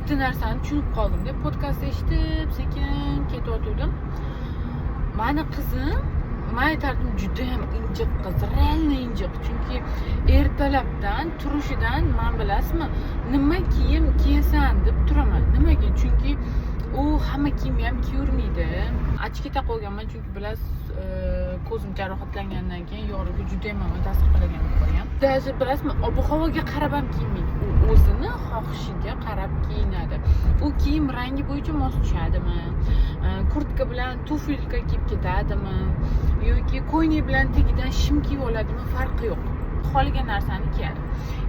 Bitta narsani tushunib qoldimda, podkast eshitib sekin ketayotgandim. Mani qizim, man aytardim, judayam injiq qiz, реально injiq. Chunki ertalabdan turishidan man, bilasizmi, nima kiyim kiyasan deb turaman. Nimaga? Chunki u hamma kiyimni ham kiyavermaydi. Очки taqib olganman, chunki bilasiz, ko'zim jarohatlangandan keyin yorug'i judayam yomon ta'sir qilgan bo'lib qolgan. Даже, bilasizmi, ob havoga qarab ham kiyinmaydi u, o'zini xohishiga qarab kiyinadi. U kiyim rangi bo'yicha mos tushadimi, kurtka bilan туфелька kiyib ketadimi yoki ko'ylak bilan tagidan shim kiyib oladimi, farqi yo'q, xohlagan narsani kiyadi.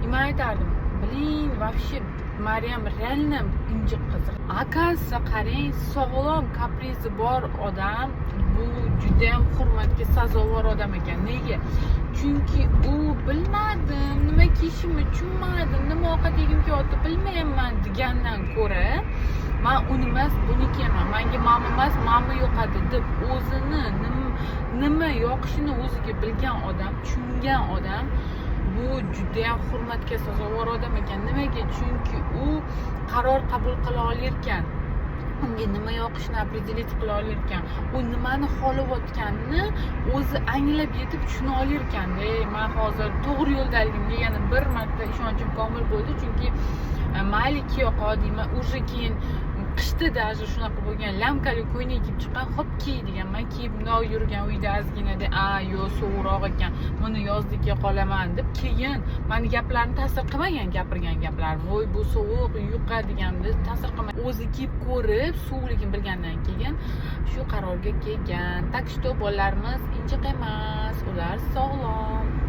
И man aytardim: "Блин, вообще Maryam реально injiq qiz". Оказывается, qarang, sog'lom kaprizi bor odam bu judayam hurmatga sazovor odam ekan. Nega? Chunki u "Bilmadim, nima kiyishimni tushunmadim, nima ovqat yegim kelyapti, bilmayapman" degandan ko'ra, "Man uni emas, buni kiyaman, manga mama emas, mama yoqadi" deb o'zini nima yoqishini o'ziga bilgan odam, tushungan odam bu judayam hurmatga sazovor odam ekan. Nimaga? Chunki u qaror qabul qila olarkan, unga nima yoqishini определить qila olarkan, u nimani xohlayotganini o'zi anglab yetib tushuna olarkanda. Man hozir to'g'ri yo'ldaligimga yana bir marta ishonchim komil bo'ldi. Chunki mayli, kiya qol deyman. Уже keyin qishda даже shunaqa bo'lgan, лямка li ko'ylak kiyib chiqqan. "Hop, kiy" deganman. Kiyib bundoq yurgan uyda ozginada, "A, yo'q, sovuqroq ekan, buni yozda kiya qolaman" deb. Keyin mani gaplarim ta'sir qilmagan, gapirgan gaplarim, "Voy, bu sovuq, yuqa" deganimda ta'sir qilmagan. O'zi kiyib ko'rib, sovuqligini bilgandan keyin shu qarorga kelgan. Так что bolalarimiz injiq emas, ular sog'lom.